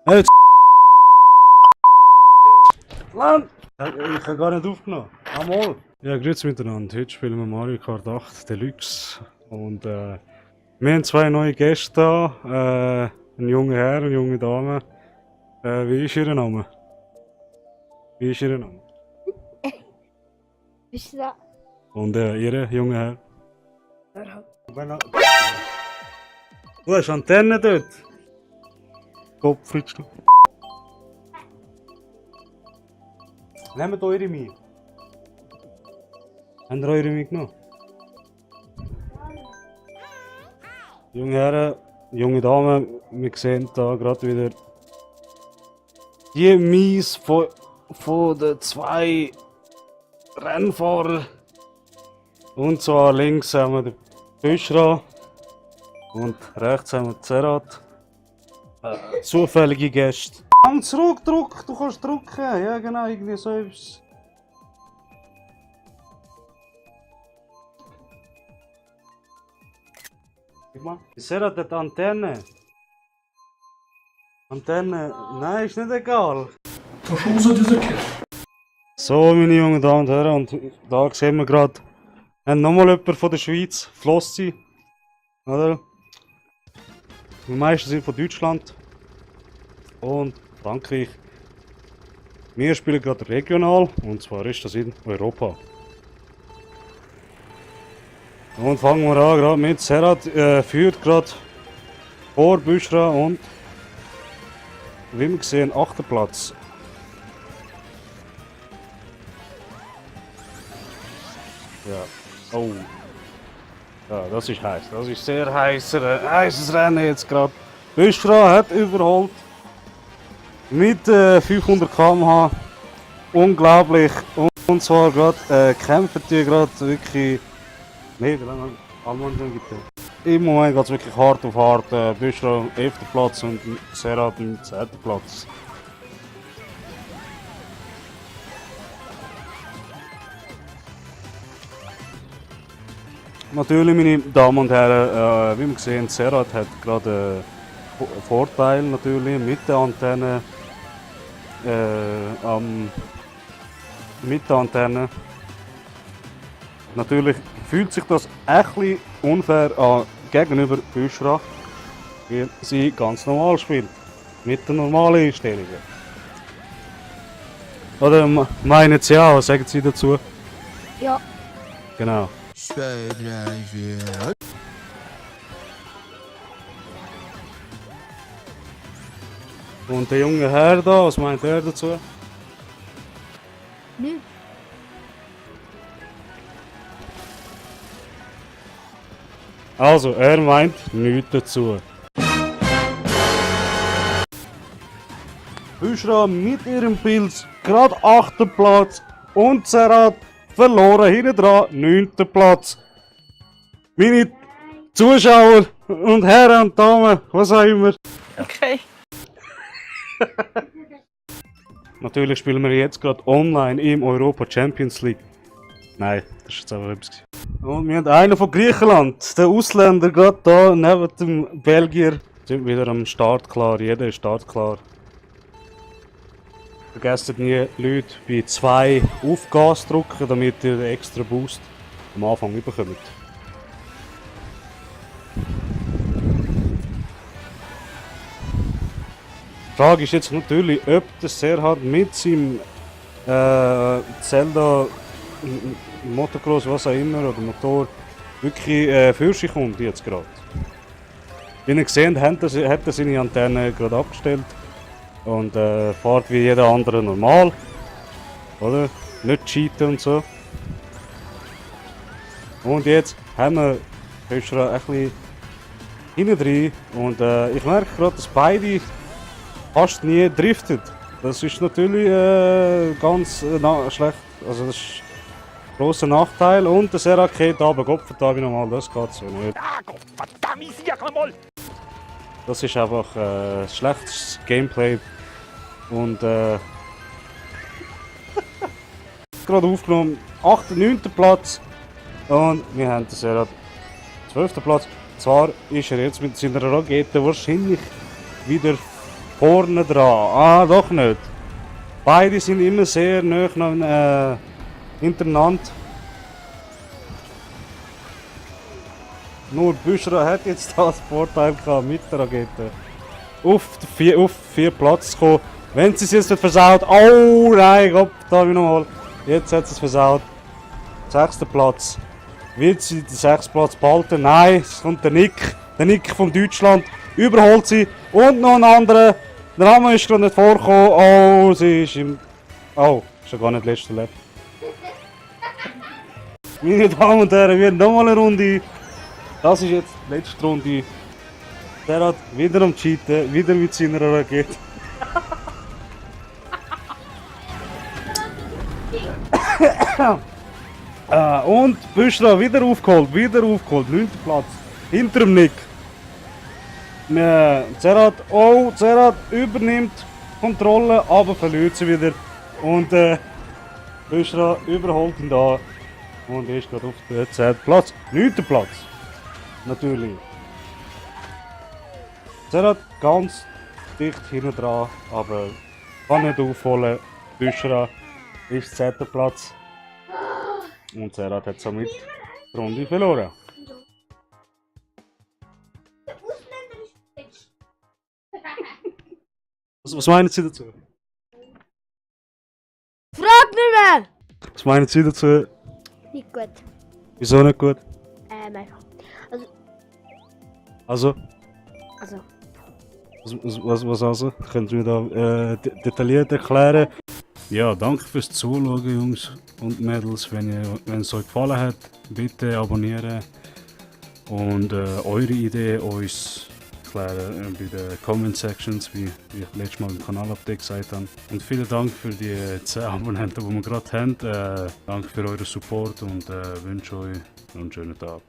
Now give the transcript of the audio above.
Jetzt. Land! Ich habe gar nicht aufgenommen. Einmal. Ja, grüezi miteinander. Heute spielen wir Mario Kart 8 Deluxe. Und wir haben zwei neue Gäste da. Ein junger Herr und eine junge Dame. Wie ist ihr Name? Wie ist ihr Name? Bist du da? Und ihr junger Herr? Du hast Antenne dort. Kopfritsch. Nehmt eure mit. Habt ihr eure mitgenommen? Junge Herren, junge Damen, wir sehen da gerade wieder die Mies von den zwei Rennfahrern. Und zwar links haben wir den Büschra und rechts haben wir den Zerat. Zufällige Gäste. Komm zurück, drück, du kannst drücken. Ja genau, irgendwie so etwas. Guck mal, der Zerat hat Antenne. Antenne, nein, ist nicht egal. Verschuße diese Kiste. So, meine jungen Damen und Herren, und da sehen wir gerade nochmal jemanden von der Schweiz, Flossi. Oder? Die meisten sind von Deutschland und Frankreich. Wir spielen gerade regional, und zwar ist das in Europa. Und fangen wir an gerade mit Zerat, führt gerade vor Büschra und wie wir sehen, 8. Platz. Ja, oh. Ja, das ist heiß. Das ist sehr heißes Rennen jetzt gerade. Büschra hat überholt. Mit 500 km/h. Unglaublich. Und zwar gerade kämpfen die gerade wirklich. Nee, wie lange Alman schon gibt es? Im Moment geht es wirklich hart auf hart. Büschra am 11. Platz und Zerat am 10. Platz. Natürlich, meine Damen und Herren, wie wir sehen, Zerat hat gerade einen Vorteil natürlich mit der Antenne. Mit der Antenne. Natürlich fühlt sich das ein bisschen unfair an gegenüber Büschra, weil sie ganz normal spielt. Mit den normalen Einstellungen. Oder meinen Sie auch, was sagen Sie dazu? Ja. Genau. 2, 3, 4. Und der junge Herr da, was meint er dazu? Nö. Also, er meint nichts dazu. Büschra mit ihrem Pilz gerade 8. Platz und Zerat verloren hinten dran 9. Platz. Meine Zuschauer und Herren und Damen, was auch immer. Okay. Natürlich spielen wir jetzt gerade online im Europa Champions League. Nein, das ist jetzt einfach etwas. Und wir haben einen von Griechenland, der Ausländer, gerade da neben dem Belgier. Sind wieder am Start klar, jeder ist startklar. Vergesst nie, Leute, bei 2 auf Gas drücken, damit ihr den extra Boost am Anfang bekommt. Die Frage ist jetzt natürlich, ob der Serhat mit seinem Zelda Motocross, was auch immer, oder Motor, wirklich für sich kommt jetzt gerade. Wie ihr gesehen habt, hat er seine Antenne gerade abgestellt und fährt wie jeder andere normal, oder? Nicht cheaten und so. Und jetzt haben wir Büschra ein bisschen hinten drin und ich merke gerade, dass beide fast nie driftet. Das ist natürlich ganz schlecht, also das ist ein grosser Nachteil und der Serhat geht aber Gott verdammt nochmal, das geht so nicht. Ah, Gott verdammt, sag mal! Das ist einfach schlechtes Gameplay und gerade aufgenommen, 8. und 9. Platz und wir haben den Serhat 12. Platz. Zwar ist er jetzt mit seiner Rakete wahrscheinlich wieder Vorne dran. Ah, doch nicht. Beide sind immer sehr nah hintereinander. Nur Büschra hat jetzt das Vorteil gehabt mit der Rakete. Auf 4 Platz zu kommen. Wenn sie es jetzt nicht versaut. Oh nein, Gott, da habe ich nochmal. Jetzt hat sie es versaut. 6. Platz. Wird sie den 6. Platz behalten? Nein, es kommt der Nick. Der Nick von Deutschland. Überholt sie. Und noch ein anderer. Der Name ist gerade nicht vorgekommen. Oh, sie ist im. Oh, ist ja gar nicht letzte Lap. Meine Damen und Herren, wir nochmal eine Runde. Das ist jetzt die letzte Runde. Der hat wieder am Cheaten, wieder mit seiner Rakete. Und Büschra wieder aufgeholt, 9. Platz. Hinter dem Nick. Zerat übernimmt Kontrolle, aber verliert sie wieder. Und Büschra überholt ihn da. Und ist gerade auf den 10. Platz. 9. Platz. Natürlich. Zerat ganz dicht hinten dran, aber kann nicht aufholen. Büschra ist 10. Platz. Und Zerat hat somit die Runde verloren. Was meinen Sie dazu? Frag nicht mehr! Was meinen Sie dazu? Nicht gut. Wieso nicht gut? Einfach. Also? Also. Was also? Könnt ihr mir da detailliert erklären? Ja, danke fürs Zuschauen, Jungs und Mädels. Wenn es euch gefallen hat, bitte abonnieren und eure Idee uns erklären bei den Comment Sections, wie ich letztes Mal im Kanal-Update gesagt habe. Und vielen Dank für die 10 Abonnenten, die wir gerade haben. Danke für euren Support und wünsche euch noch einen schönen Tag.